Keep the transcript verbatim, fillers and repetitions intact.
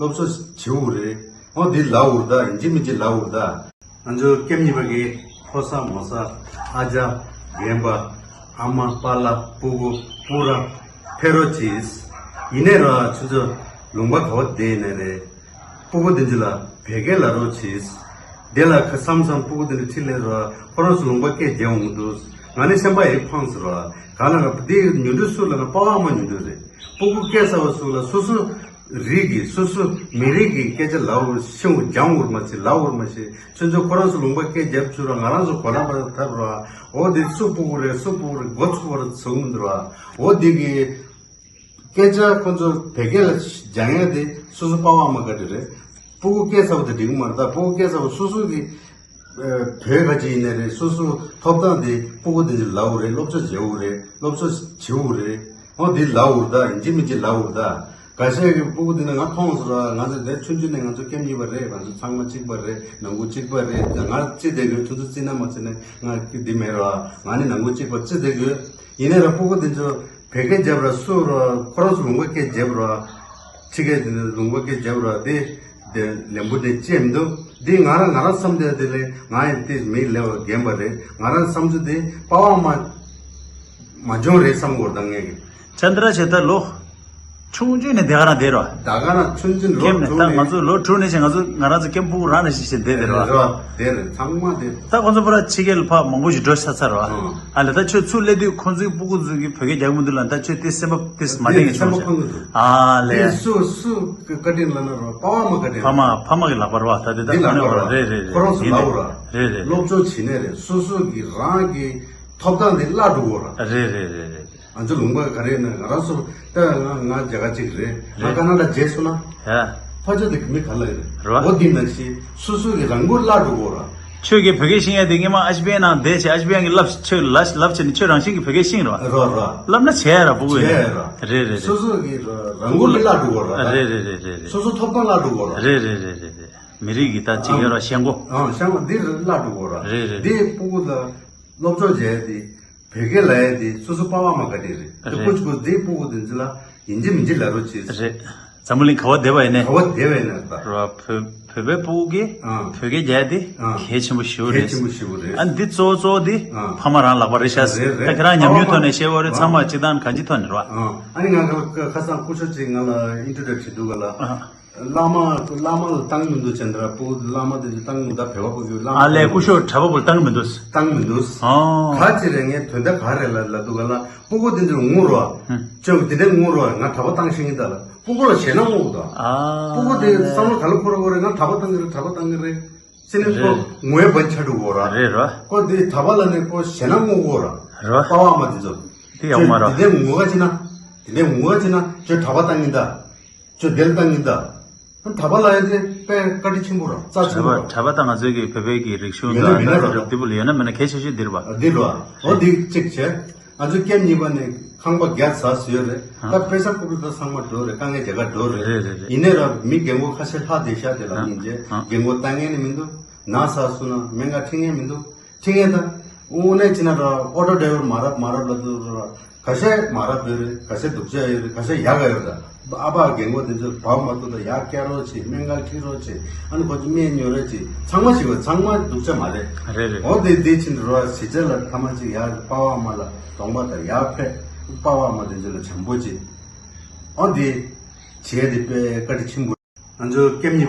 སློབ་གསོ་བྱེད་འུ་རེད། འོ་འདི་ལབ་འུར་ད་ཡིན་གཅིག་མིན་གཅིག་ལབ་འུར་ད། ང་ཚོ་སྐྱེམས་གཉིས་པ་གི་ཕོ་གསར་མོ་གསར་ཨ་ཅག་རྒན་པ་ཨ་མ་པཱ་ལགས་སྤུ་གུ་སྤུ་ར་ཕེ་རོ་ཅིས། ཡིན་ནའི་ར་ཆུ་ཚོད་ལུང་པ་ག་བ་བསྡད་ཡིན་ནའི་རེད། སྤུ་གུ་དེ་ཚོ་ལ་བོད་སྐད་ལབ་རོགས་བྱེད། དེ་ལ་ཁ་བསམ་བསམ་སྤུ་གུ་དེ་འདྲ་ཁྲིད་ལས་རོགས། ཁོ་རང་ཚོ་ལུང་པ་སྐད་རྒྱག་འོང་གི་འདུག་ང་ནི་སེམས་པ་ཡིད་ཕངས་སོང་རོགས། ག་ལ་ལ་དེ་ཉུང་འདྲི་སུ་ལ་ན་པ་ཕ་མ་ཉུང་འདྲི་རེད། སྤུ་གུ་སྐད་གསར་བ་སུ་ལ་སོ་སོ་རིགས་ཀྱི་སོ་སོ་མི་རིགས་ཀྱི་སྐད་ཆ་ལབ་འོར་ཤེས་འོར་སྦྱང་འོར་མ་བྱེད་ལབ་འོར་མ་བྱེད། ཁྱོད་ཚོ་ཁོ་རང་ཚོ་ལུང་པ་སྐད་རྒྱབ་ཚུལ་རོགས། ང་རང་ཚོ་གོ་ལ་པ་ཐབས་རོགས། འོ་དེ་སུ་སྤུ་གུ་རེད་སུ་སྤུ་གུ་རེད་མགོ་ཚུགས་པར་ཚུགས་མི་འདུག་རོགས། འོ་དེ་གི་སྐད་ཆ་ཁོ་ཚོ་བོད་སྐད་ལ་སྦྱང་ཡ་དེ་སོ་སོ་པ་ཕ་མ་ག་འདྲ་རེད། སྤུ་གུ་སྐད་གསར་བ་དེ་འགྲིག་མ་རེད། ད་སྤུ་གུ་སྐད་གསར་བ་སོ་སོ་གི་ཨ་བོད་ག་ཅི་ཡིན་ནའི་རེད། སོ་སོ་ཐོབ་ཐང་དེ་སྤུ་གུ་དེ་ཚོ་ལབ་འུ་རེད། སློབ་གསོ་བྱེད་འུ་རེད། སློབ་གསོ་བྱེད་འུ་རེད། འོ་འདི་ལབ་འུར་ད་ཡིན་གཅིག་མིན་གཅིག་ལབ་འུར་ད། འགའ་ཤས་ཀྱི་སྤུ་གུ་དེ་ནི་ང་མཐོང་སོང་ར། ང་ཚོ་དེ་ཆུང་ཆུང་ནས་ང་ཚོ་སྐྱེམས་གཉིས་པ་རེད། ང་ཚོ་ཚང་མ་གཅིག་པ་རེད། ནང་ཁུལ་གཅིག་པ་རེད། ང་རྩིས་བསྡད་དགོས། ཁྱོད་ཚོ་རྩིས་ན་མ་རྩིས་ན་ང་འདི་མེད་ར། ང་ནི་ནང་ཁུལ་གཅིག་པ་རྩིས་བསྡད་དགོས། ཡིན་ནའི་ར་སྤུ་གུ་དེ་ཚོ་བོད་སྐད་རྒྱབ་ར་སུ་ར་ཁོ་རང་ཚོ་ལུང་པ་སྐད་རྒྱབ་ར། ཕྱི་སྐད་དེ་ནི་ལུང་པ་སྐད་རྒྱབ་ར་དེ་དེ་ལན་པོ་དེ་བཅད་མི་འདུག་འདི་ང་རང་ང་རང་བསམ་བསྡད་དེ་ལས་ང་ཡང་དེ་མི་ལས་བ་རྒན་པ་རེད། ང་རང་བསམ་ཚུལ་དེ་པ་ཕ་མ་མ་འཇོན་རེད་བསམ་གོ་ད་ངས་ཀྱི། ཅན་དྲ་བྱས་ད་ལོ། ཆུང་ཆུང་ནས་དེ་ག་རང་བསྡད་རོ། ད་ག་རང་ཆུང་ཆུང་ལོ་ཀེམ་ནས་དྲུག་ད་ནས་ང་ཚོ་ལོ་དྲུག་ནས་བྱས་ང་ཚོ་ང་རང་ཚོ་ཀེམ་སྤུ་གུ་རང་ནས་ཤི་ཤི་བསྡད་དེ་རོ། རོ་དེ་རེད་ཚང་མ་དེ། ད་ཁོ་ཚོ་པ་ར་ཕྱི་རྒྱལ་ཕ་མང་པོ་ཞིག་འགྲོ་ཚར་ཚར་རོ། ཨ་ལས་ད་ཁྱོད་ཚུར་སླེབས་དུས་ཁོ་ཚོའི་སྤུ་གུ་ཚོ་གི་བོད་སྐད་རྒྱག་མི་འདུག་ལ་ད་ཁྱོད་དེ་སེམས་པ་དེ་མ་བདེ་ངེས་བྱུང་ཞིག་ཨ་ལས། སུ་སུ་བཀའ་དྲིན་ལ་ན་རོ་པ་ཕ་མ་བཀའ་དྲིན། ཕ་མ་ཕ་མ་གི་ལག་པ་རོ་ད་དེ་ད་འདི་ལག་པ་རོ་རེད་རེད་ཁོ་རང་ཚོ་ལག་པ་རོ། རེད་རེད། སློབ་སྦྱོང་བྱེད་ནས་རེད་སོ་སོ་གི་རང་གི་ཐོབ་ཐང་དེ་བརླག་འགྲོ་གོ་ར། རེད་རེད་རེད་རེད། ང་ཚོ་ལུང་པ་ག་རེ་ཡིན་ན་ང་རང་ཚོ་ལྟ་ང་ང་རྒྱ་གར་གཅིག་རེད། ང་རེད། ཀ་ན་ཌ་རྗེས་སོང་ན། ཧ། ཕ་ཆོས་དེ་མི་ག་ལ་ཡིན་རེད། རོ། འོ་འདི་ནང་བཞིན་སོ་སོ་གི་རང་མགོ་བརླག་འགྲོ་གོ་ར། ཁྱོད་ཀྱིས་བོད་སྐད་ཤེས་ཡ་དེ་སྔས་མ་ཨ་ཞི་པན་ནང་བསྡད་བྱས་ཨ་ཞི་པན་གྱིས་བསླབ་ཁྱོད་ལབ་ལབ་བྱས་ནས་ཁྱོད་རང་བཞིན་གྱིས་བོད་སྐད་ཤེས་རོ། རོ་རོ། བསླབ་ན་བྱས་ཡ་ར་སྤུ་གུ་ཡིན་རེད། རེད་རེད་རེད། སོ་སོ་གི་རང་མགོ་ལ་བརླག་འགྲོ་གོ་ར། རེད་རེད་རེད་རེད་རེད། སོ་སོ་ཐོབ་ཐང་བརླག་འགྲོ་གོ་ར། རེད་རེད་རེད་རེད་རེད། མི་རིགས་ཀྱི་ད་ཅིག་ཡོད་ར་ཤེས་མགོ། ཨང་ཤེས་མགོ་འདི་རེད་བརླག་འགྲོ་གོ་ར། རེད་རེད། འདི་སྤུ་གུ་ལ། སློབ་སྦྱོང་བྱས་ཏེ། བོད་སྐད་ལབ་ཡ་དེ་སོ་སོ་པ་ཕ་མ་ག་དེ་རེད། དེ་རེད། ཀུ་ཅི་ཀུ་དེ་སྤུ་གུ་དེ་ཚོ་ལ་ཡིན་གཅིག་མིན་གཅིག་ལབ་རོགས་བྱེད། རེད། འཛམ་བུ་གླིང་ག་བ་བསྡད་པ་ཡིན་ནའི། ག་བ་བསྡད་པ་ཡིན་ན་ད། ར་བོད་བོད་པའི་སྤུ་གུ་གིས་ཨང་བོད་སྐད་རྒྱག་ཡ་དེ་ཨང་གལ་ཆེན་པོ་ཞེ་པོ་གལ་རེད། ཆེན་པོ་ཞེ་པོ་རེད། ཨ་འདི་གཙོ་བོ་གཙོ་བོ་དེ་ཨང་ཕ་མ་རང་ལག་པ་རེད་ཤག་རེད་རེད། ད་ཁྱེད་རང་ཨ་ཉམས་མྱོང་ཐོག་ནས་བཤད་པ་རེད་ཚང་མ་སྤྱི་བཏང་གང་ཅི་ཐོག་ནས་རེད་བ། ཨང་ཨ་ནི་ང་ག་ཁ་སང་སྐུ་ཞབས་ཅིག་ང་ལ་ཨིན་ཊར་བིའུ་བྱེད་དུས་ག་ལ། ཨ། བླ་མ་བླ་མ་ལ་བཏང་མི་འདུག་ཅན་དྲ་སྤུ་གུ་བླ་མ་དེ་ཚོ་བཏང་མི་འདུག་ད་བོད་པ་སྤུ་གུ་བླ་མ་ཨ་ལས་སྐུ་ཞབས་གྲྭ་པ་པོ་ལ་བཏང་མི་འདུག་བཏང་མི་འདུག་ཨོ། ག་ཅི་རེད་ངས་དོན་དག་ག་རེད་ལ་ལ་འདུག་ག་ལ་སྤུ་གུ་དེ་ཚོ་ངུ་རོ། ཧུམ། ཅོག་དེ་འདྲ་ངུ་རོ་ང་གྲྭ་པ་བཏང་ཤེས་ཀྱི་ད་ལ་སྤུ་གུ་ལ་ཞེད་སྣང་ངུ་གི་ད། ཨ། སྤུ་གུ་དེ་བསམ་བློ་ག་ལ་འཁོར་དགོས་རེད་ང་གྲྭ་པ་བཏང་གི་རེད་གྲྭ་པ་བཏང་གི་རེད། ཅི་ནས་ཁོ་རེད། ངུ་ཡ་བ་ཆ་འགྲོ་གོ་ར། རེད་རོ། ཁོ་དེ་གྲྭ་པ་ལ་ནས་ཁོ་ཞེད་སྣང་ངུ་གོ་ར། རོ། པ་བ་མ་དེ་ཚོ། དེ་ཡག་མ་རོ། དེ་འདྲ་ངུ་ག་ཅི་ན། དེ་འདྲ་ངུ་ག་ཅི་ན་ཅོ་གྲྭ་པ་བཏང་གི་ད། ཅོ་དེ་ལ་བཏང་གི་ད། གྲྭ་པ་ལ་ཡ་དེ་དཔེ་བཀའ་དྲིན་ཆེན་པོ་ར་རྩ་ཆེན་པོ་ར། གྲྭ་པ་གྲྭ་པ་ད་ང་ཚོའི་གི་བོད་པའི་གི་རིག་གཞུང་མི་ལ་མི་ལ་ར་ད་ར། འདི་བུ་ལ་ཡོད་ན་མེད་ན་གལ་ཆེ་ཤོས་འདི་རེད་པ། འདི་ར། འོ་འདི་གཅིག་བྱས། ང་ཚོ་སྐྱེམས་གཉིས་པ་ནས་ཁང་པ་བརྒྱ་ཟ་ཟོས་རེད། ད་ཨ། པེ་ས་ཀུ་རུ་ད་ཚང་མ་འགྲོ་རེད་དཀའ་ངལ་རྒྱ་གར་འགྲོ་རེད། རེད་རེད་རེད། ཡིན་ནའི་ར་མི་རྒན་གོག་ཁ་ཤས་ལྷག་བསྡད་ཤག་དེ་ལ་ཨ། ཡིན་རྗེས་ཨ། རྒན་གོག་ལྟ་མཁན་ནི་མི་འདུག་ན་ཚ་སོང་ན་སྨན་ཁང་ཁྲིད་མཁན་མི་འདུག་ཁྲིད་མཁན་ད། དངོས་གནས་བྱས་ན་ར་ཨོ་ཊོ་ཌ་རའི་ཝར་མ་རབས་མ་རབས་ལ་འདུག་ར། ཁ་ཤས་མ་རབས་ཡོད་རེད། ཁ་ཤས་སྡུག་ཅག་ཡོད་རེད། ཁ་ཤས་ཡག་ག་ཡོད་རེད་ད། ཨ་ཕ་རྒན་གོག་དེ་ཚོས་བབ་མ་ཐུབ་ད་ཡར་བསྐྱལ་རོགས་བྱེད། སྨན་ཁང་ཁྲིད་རོགས་བྱེད། ཨ་ནི་ཁོ་ཚོ་སྨན་ཉོ་རོགས་བྱེད། ཚང་མ་ཞིག་བ་ཚང་མ་སྡུག་ཅག་མ་རེད། རེད་རེད། འོ་དེ་དེ་ཕྱིན་རོགས་གཞིས་ཆགས་ལ་ཐ་མ་ཅིག་ཡར་པ་ཕ་མ་ལ་གདོང་པ་དང་ཡར་ཕེབས་པ་ཕ་མ་དེ་ཚོ་ལ་བྱམས་པོ་བྱེད། འོ་དེ་བྱས་དེ་དཔེ་བཀའ་དྲིན་ཆེན་པོ། ང་ཚོ་སྐྱེམས་གཉིས་